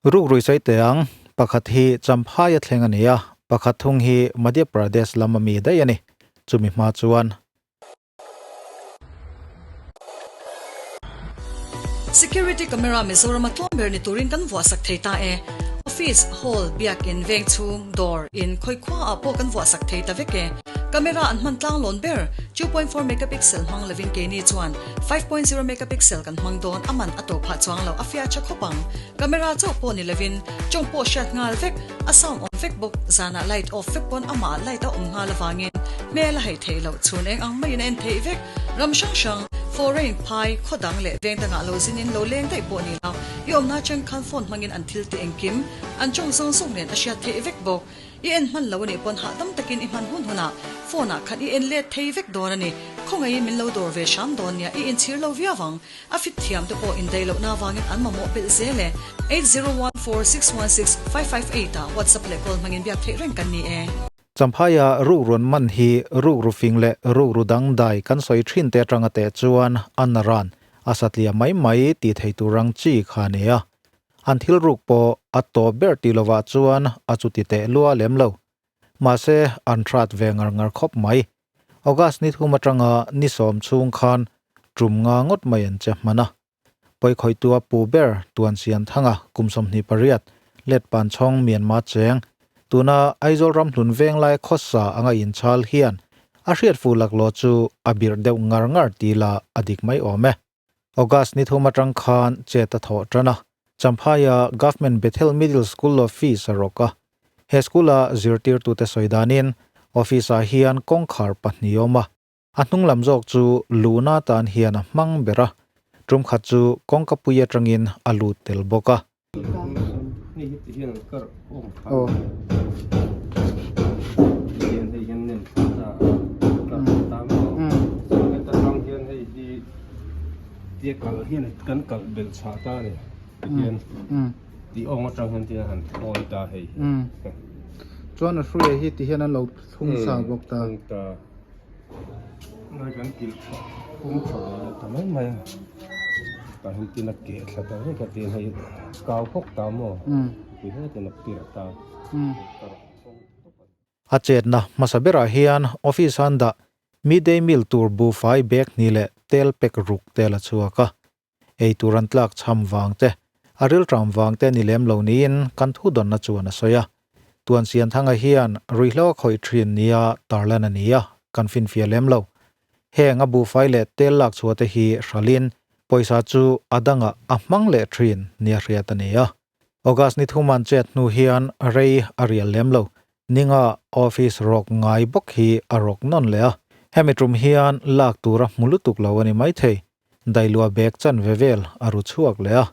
Rukrui sawi teh ang, pakhat hi Champhaia thleng a ni a, pakhat thung hi Madhya Pradesh lam ami daih a ni. Chumi hma chuan. Security camera Mizorama tlawm ber ni turin kan vuahsak thei ta e. Office, hall, biakin, veng chhung, dawr, in, khawi khua ah pawh kan vuahsak thei ta vek e. Camera an hman tlang lawn ber, 2.4 megapixel hmang lovin keini chuan 5.0 megapixel kan hmang dawn, a man a to phah chuang lo, a fiah tha khawp ang. Camera chauh pawh ni lovin tawng pawh hriat nghal vek, a sound awm vek bawk, zanah light off vek pawn amah light a awm nghal avangin hmel a haih theih loh, chhun eng ang maiin a en theih vek. Ram hrang hrang, foreign, phai, khaw dang leh veng dangah lo zinin lo leng daih pawh ni lo, i awmna atang khan phone hmangin an thil tih engkim, an tawng zawng zawng nen a hriat theih vek bawk. I en hman lo a nih pawn hahdam takin i hman hun hunah phone ah khan i en let thei vek dawn a ni. Khawngaihin min lo dawr ve hram dawn nia, i inchhir lo viau ang. A fit thiam te pawh indaih lohna avangin an mamawh belh zel e. 8014616558 ah WhatsApp leh call hmangin biak theih reng kan ni e. Champhaia rukruan man hi rukru fing leh rukru dang dai kan sawi thin te atanga teh chuan a naran a satliah mai mai tih thei tur ang chi kha a ni a. An thil ruk pawh a tawp ber tih lovah chuan a chuti teh lua lem lo. Mahse an hrat ve ngar ngar khawp mai. August ni thum atanga ni sawm chhung khan tum nga ngawt mai an che hman a. Pawikhawihtua pu ber Tuan Sian Thanga kum 28 let pan chhawng Myanmar cheng tuna Aizawl ram hlun venglai khawsa anga inchhal hian a hriat fuh laklawh chu a birh deuh ngar ngar tih lah a dik mai awm e. August ni thum atang khan chet a thawh tan a, Champhaia Government Bethel Middle School Office a rawk a. He school-a zirtirtute sawi danin office-ah hian kawngkhar pahnih a awm a, a hnung lam zawk chu luhna tan hian a hmang ber a, tum khat chu kawngkapui atangin a lut tel bawk a. Chuan a hruia hi ti hian an lo thlung sa bawk ta. Ngai kan kilh pum tha ve leh ta mai mai a tah hian tin a keh thla ta vek a tin hei kau phawk ta maw ti hetin a tirh ta A chetna hmasa berah hian office an dah midday meal tur buhfai bag hnih leh tel pack ruk te la chhuak a. Ei tur an tlak chham vang te, a rilṭam vang te ni lem lo niin kan thu dawnna chuan a sawi a. Tuan Sianthanga hian ruihhlo a khawih ṭhin nia tarlan a ni a, kan finfiah lem lo. Heng a buhfai leh tel lak chhuah te hi hralin pawisa chu a dangah a hmang leh ṭhin nia hriat a ni a. August ni thum an chet hnu hian rei a rial lem lo. Ninga office rawk ngai bawk hi a rawk nawn leh a, hemi tum hian lak tur a hmu lutuk lo a ni maithei. Dailua bag chan ve vel a ru chhuak leh a.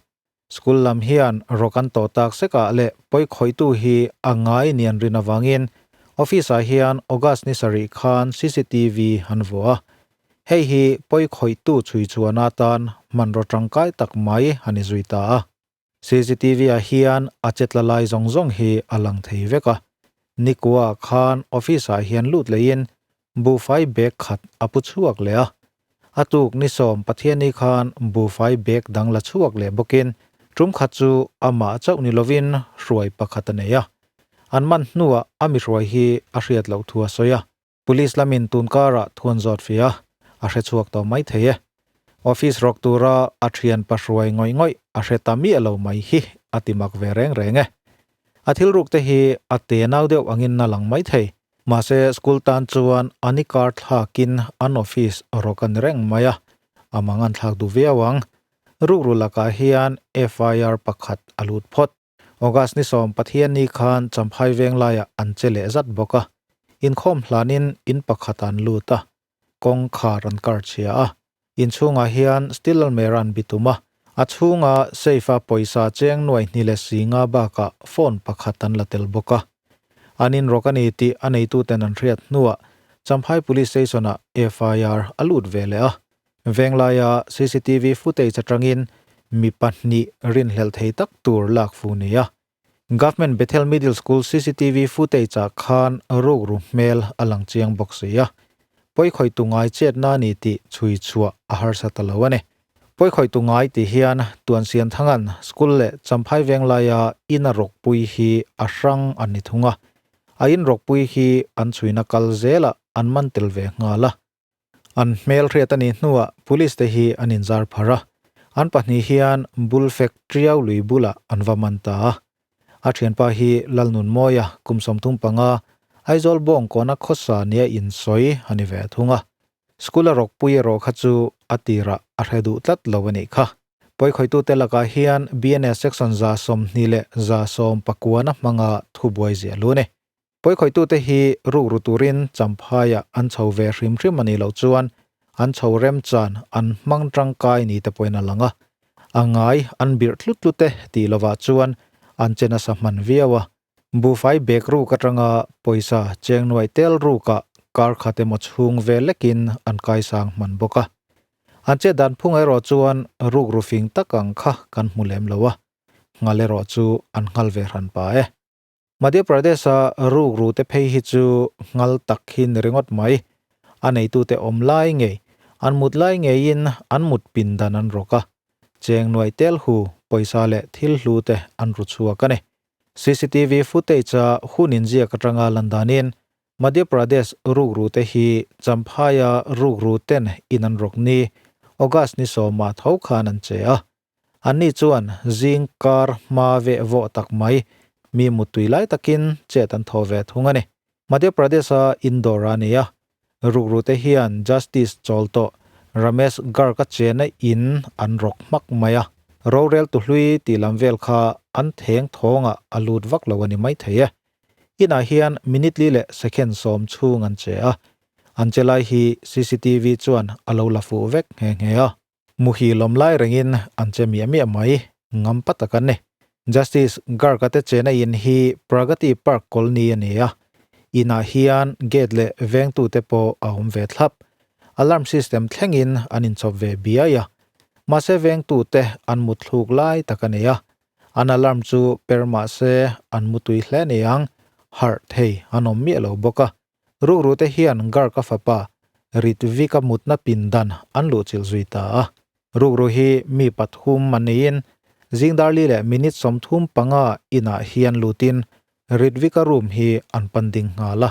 School lam hian rawk an tawh tak sekah leh pawi khawihtu hi a ngai nian rin avangin office ah hian August ni sarih khan cctv an vuah a. Hei hi pawi khawihtu chhui chhuahna atan hmanraw tangkai tak mai a ni zui ta a. Cctv ah hian a chetla lai zawng zawng hi a lang thei vek a. Nikua khan office ah hian lut leiin buhfai bag khat a pu chhuak leh a. A tuk ni sawm Pathiani khan buhfai bag dang la chhuak leh bawkin tum khat chu amah chauh ni lovin hruai pakhat a nei a. An man hnuah a mi hruai hi a hriat loh thu a sawi a. Police lamin tun karah thuan zawt fia a hre chhuak tawh mai thei e. Office rawk tura a thian pa hruai ngawih ngawih a hre ta miah lo mai hi a ti mak ve reng reng e. A thil ruk te hi a te nau deuh angin a lang mai thei. Mahse school tan chuan a ni kar thlakin an office rawk a ni reng mai a, a mang an thlak duh viau ang. Rukru lakah hian FIR pakhat a lut phawt. August ni sawm Pathian ni khan Champhai veng laiah an che leh zat bawk a, inkhawm hlanin in pakhat an lut a, kawngkhar an kar chhia a. Inchhungah hian steel almera an bitum a, a chhunga safe a pawisa cheng nuai hnih leh si nga bakah phone pakhat an la tel bawk a. An inrawk a ni tih a neituten an hriat hnuah Champhai Police Station-ah FIR a lut ve leh a. Venglaia cctv footage atangin mi pahnih rinhlelh thei tak tur lak fu nia. Government Bethel Middle School cctv footage ah khan rukru hmel a lang chiang bawk si a. Pawikhawih tu ngai chetna a ni tih chhui chhuah a harsa ta lo a ni. Pawikhawih tu ngai ti hian Tuansian Thangan School leh Champhai Venglaia in a rawkpui hi a hrang an ni thung a. A in rawkpui hi an chhuina kal zelah an man tel ve nghal a. An hmel hriat a nih hnuah Police te hi an inzar phar a. An pahnih hian Bulfek Triau lui bulah an va man ta a. A thianpa hi Lalnunmawia kum 35, Aizawl Bawngkawna khawsa nia insawi a ni ve thung a. School a rawkpui erawh kha chu a tirah a hre duh tlat lo a nih kha. Pawikhawitute lakah hian BNS Section 129 hmanga thubuai ziah lu a ni. Pawikhawitute hi rukru turin Champhaiah an chho ve hrim hrim a nih loh chuan an chho remchan an hmang tangkai ni te pawhin a lang a. A ngai an birh tlut tlut e tih lovah chuan an che nasa hman viau a. Buhfai bag ruk atanga pawisa cheng nuaih tel rukah kar khat emaw chhung vel lekin an kaisang hman bawk a. An chet dan phung erawh chuan rukru fing tak ang kha kan hmu lem lo a. Nghal erawh chu an nghal ve hran pa e. Madhya Pradesh-a rukru te phei hi chu nghal tak hi ni ringawt mai. A neitute awm lai ngei, an mut lai ngeiin an mut pin dan an rawk a. Cheng nuaih tel hu, pawisa leh thil hlu te an ru chhuak a ni. CCTV footage-a hun inziak atanga lan danin Madhya Pradesh rukru te hi Champhaia rukru ten in an rawk ni, August ni sawmah tho khan an che a. Anni chuan zing kar hma veh vawh tak mai, mi muttui lai takin chet an thaw ve thung a ni. Madhya Pradesh-a Indore a ni a, rukru te hian Justice chawl tawh Ramesh Garg-a chena in an rawk hmak mai a, rorel tu hlui tih lam vel kha an theng thawngah a lut vak lo a ni maithei e. Inah hian minute li leh second sawm chhung an che a, an che lai hi cctv chuan a lo la fuh vek nghe nghe a. Muhil awm lai rengin an che miah miah mai, ngam pa tak an ni. Justice Garg-a te chena in hi Pragati Park Colony a ni a, inah hian gate leh vengtute pawh a awm ve thlap. Alarm system thlengin an inchawp ve biai a, mahse vengtute an mutthluk lai tak a ni a, an alarm chu per mahse an mutui hle ni ang, harh thei an awm miah lo bawk a. Rukru te hian Garg-a fapa Ritvik-a mutna pindan an luhchilh zui ta a. Rukru hi mi pathum a niin zingdarli leh minute 35 inah hian lutin Ritvik-a room hi an pan ding nghal a.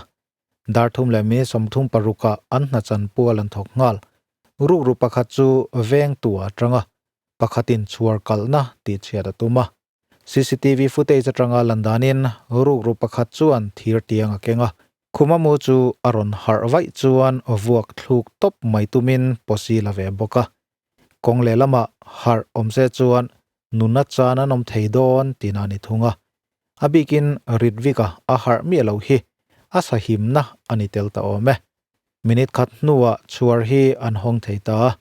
Dar thum leh minute 36 ah an hna chan pual an thawk nghal. Rukru pakhat chu veng tu a tang a, pakhatin chhuar kalhna tih chhiat a tum a. Cctv footage atanga lan danin rukru pakhat chuan thir tiang a keng a, khuma mu chu a rawn harh vaih chuan vuak thluk tawp mai tumin pawsi la ve bawk a. Kawng lehlamah harh awm se chuan nuna chan an awm thei dawn tihna a ni thung a. A bikin Ritvik-a a harh miah loh hi a sahimna a ni tel ta awm e. Minute khat hnuah chhuar hi an hawng thei ta a,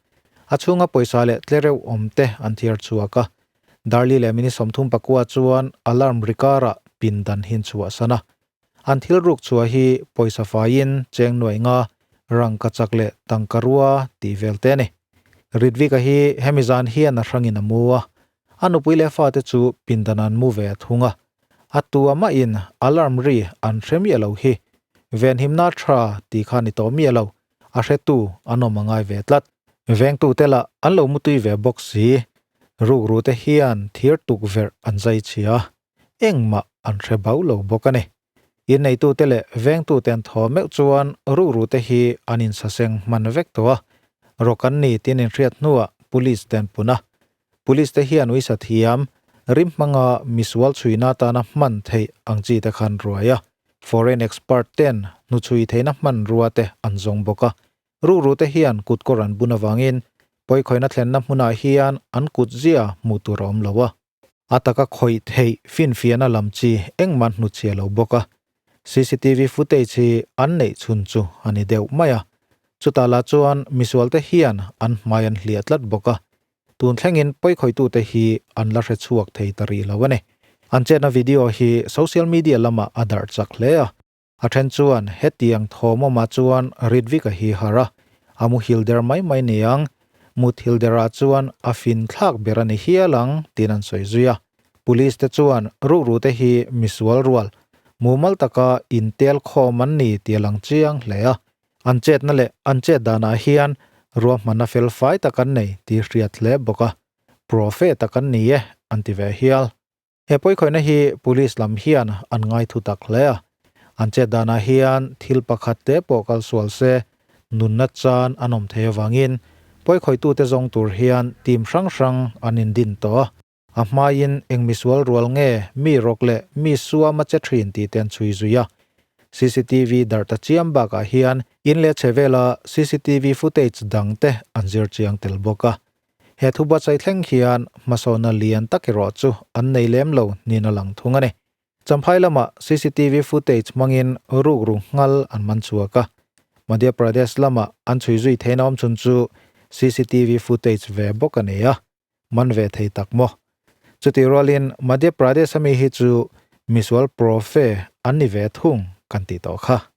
a chhunga pawisa leh tlereuh awm te an thiar chhuak a. Darli leh minute 39 chuan alarm ri karah pindan hin chhuah san a. An thil ruk chhuah hi pawisa faiin cheng nuaih nga, rangka chak leh tangka rua tih vel te a ni. Ritvika hi hemi zan hian a hrangin a mu a, a nupui leh fate chu pindan an mu ve thung a. A tu amahin alarm ri an hre miah lo hi venhimna tha tih kha ni tawh miah lo, a hretu an awm a ngai ve tlat. Vengtute lah an lo mutui ve bawk si, rukru te hian thir tukverh an zai chhia, engmah an hre bau lo bawk a ni. Inneitute leh vengtute an thaw meuh chuan rukru te hi an insaseng hman vek tawh a, rawk an ni tiin inhriat hnuah police te an pun a. Police te hian uisa thiam, rim hmanga misual chhuina atana hman theih ang chi te khan ruai a, foreign expert ten hnuchhui theihna hmanrua te an zawng bawk a. Rukru te hian kutkawr an bun avangin pawikhawihna thlenna hmunah hian an kutzia hmuh tur a awm lo a. A taka khawih theih finfiahna lam chi engmah hnuchhia lo bawk a, cctv footage hi an neih chhun chu a ni deuh mai a. Chutah lah chuan misualte hian an hmai an hliah tlat bawk a, tun thlengin pawikhawitute hi an la hre chhuak thei ta rih lo a ni. An chetna video hi social media lamah a darh chak hle a. A then chuan hetiang thawmawmah chuan Ritvik-a hi harh a, a muhil der mai mai niang, muthil derah chuan a fin thlak ber a ni hial ang tiin an sawi zui a. Police te chuan rukru te hi misual rual, mumal taka intel khawm an ni tih a lang chiang hle a. An chetna leh an chet danah hian Ruahmanna fel fai tak an nei tih hriat hle bawk a, Profe tak an ni e an ti ve hial. He pawikhawihna hi Police lam hian an ngai thu tak hle a, an chet danah hian thil pakhat te pawh kal sual se nunna chan an awm thei avangin pawikhawitute zawng tur hian team hrang hrang an indin tawh a. A hmaiin eng misual rual nge mi rawk leh mi suam a che thin tih te an chhui zui a. Cctv darh ta chiam bakah hian in leh chhe vela cctv footage dang te an zir chiang tel bawk a. He thu buatsaih thleng hian hmasawna lian tak erawh chu an nei lem lo niin a lang thung a ni. Champhai lamah cctv footage hmangin rukru nghal an man chhuak a. Madhya Pradesh lamah an chhui zui theihna awm chhun chu cctv footage ve bawk a ni a. Man ve thei tak maw? Chutih rualin Madhya Pradesh ami hi chu misual profe an ni ve thung kan tih tawh kha.